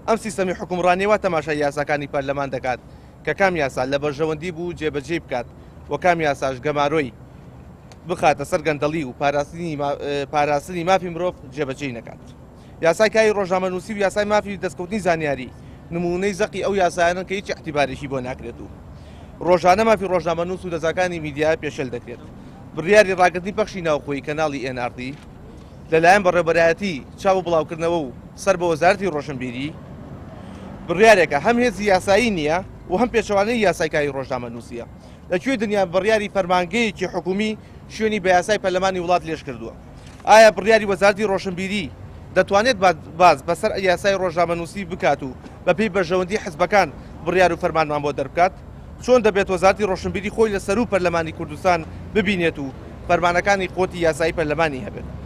ئەم سیستەمی حوکمڕانیە وا تەماشای یاساکانی پەرلەمان دەکات کە کام یاسا لە بەرژەوەندی بوو جێبەجێی بکات و کام یاساش گەمارۆی بخاتە سەر گەندەڵی و پاراستنی مافی مرۆڤ جێبەجێی نەکات. یاسای کاری ڕۆژنامەنووسی و یاسای مافی دەستکەوتنی زانیاری نموونەی زەقی ئەو یاسایانەن کە هیچ ئیعتیبارێکی بۆ ناکرێت و ڕۆژانە مافی ڕۆژنامەنووس و دەزگاکانی میدیا پێشێل دەکرێت. بڕیاری ڕاگرتنی پەخشی ناوخۆیی کەناڵی ئێن ئاڕ تی لەلایەن بەڕێوەبەرایەتی چاپ و بڵاوکردنەوە و سەر بە وەزارەتی ڕۆشنبیری بڕیارێکە هەم هێزی یاسایی نییە و هەم پێچەوانەی یاسای کاری ڕۆژنامەنووسییە. لە کوێی دنیا بڕیاری فەرمانگەیەکی حکومی شوێنی بە یاسای پەرلەمانی وڵات لێژ کردووە؟ ئایا بڕیاری وەزارەتی ڕۆشنبیری دەتوانێت باز بەسەر یاسای ڕۆژنامەنووسی بکات و بەپێی بەرژەوەندی حزبەکان بڕیار و فەرمانمان بۆ دەربکات؟ چۆن دەبێت وەزارەتی ڕۆشنبیری خۆی لە سەروو پەرلەمانی کوردستان ببینێت و فەرمانەکانی قوتی یاسایی پەرلەمانی هەبێت؟